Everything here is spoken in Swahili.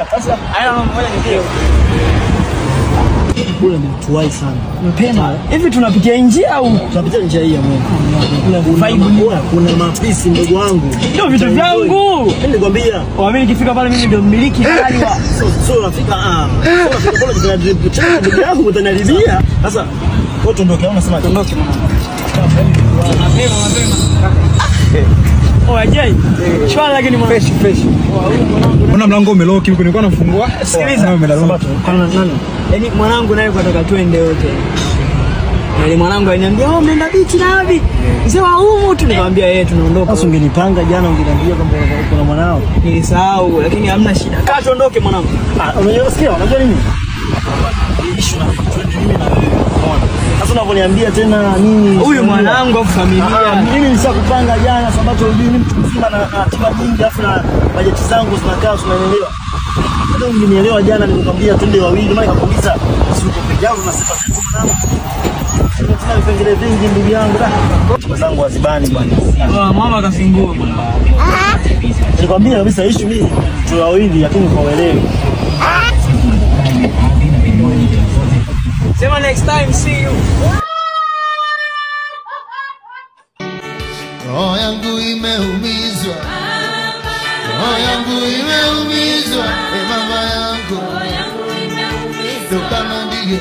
Sasa Haya mama, ngoja nifike. Kule ni tuwai sana. Mapema. Hivi tunapitia njia au Tunapitia njia hii ya Mwenge. Vibe. Kuna mapisi ndugu wangu. Ndio vitu vyangu. Mimi nilikwambia. Kwa mimi nikifika pale mimi ndio mmiliki halali wa. So unafika So unafika pale kuna drip chako ndugu yangu utaniharibia. Sasa wewe tuondoke au unasema Tuondoke mwanangu. Mapema mapema. Oh, Ajay. Shwari lakini mwanangu. Fresh fresh. Mbona mlango umelock huko, nilikuwa nafungua. Sikiliza. Umelock. Kwa nani? Yaani mwanangu naye kwa twende wote. Na ile mwanangu aliniambia, "Oh, mnaenda bichi na wapi?" Mzee wa humu tu nikamwambia yeye tunaondoka. Sasa ungenipanga jana ungeniambia kwamba kuna mwanao. Nilisahau lakini hamna shida. Kaa tuondoke mwanangu. Ah, unajua sikia, unajua nini? Issue na twende mimi na wewe. Unaona? Sasa unavyoniambia tena nini? Huyu mwanangu au familia. Mimi nishakupanga jana sababu unajua mimi mtu mzima na ratiba nyingi afu na bajeti zangu zinakaa unanielewa. Hata ungenielewa jana nilikwambia twende wawili, maana nikakuuliza si uko peke yako na sifa zetu mwanangu. Tuna vipengele vingi ndugu yangu. Ratiba zangu hazibani bwana. Ah, mama akafingua mwanangu. Nilikwambia kabisa issue mimi tu wawili lakini kwa uelewi. Sema next time see you. Roho yangu imeumizwa, roho yangu imeumizwa, e mama yangu, tokana ndiye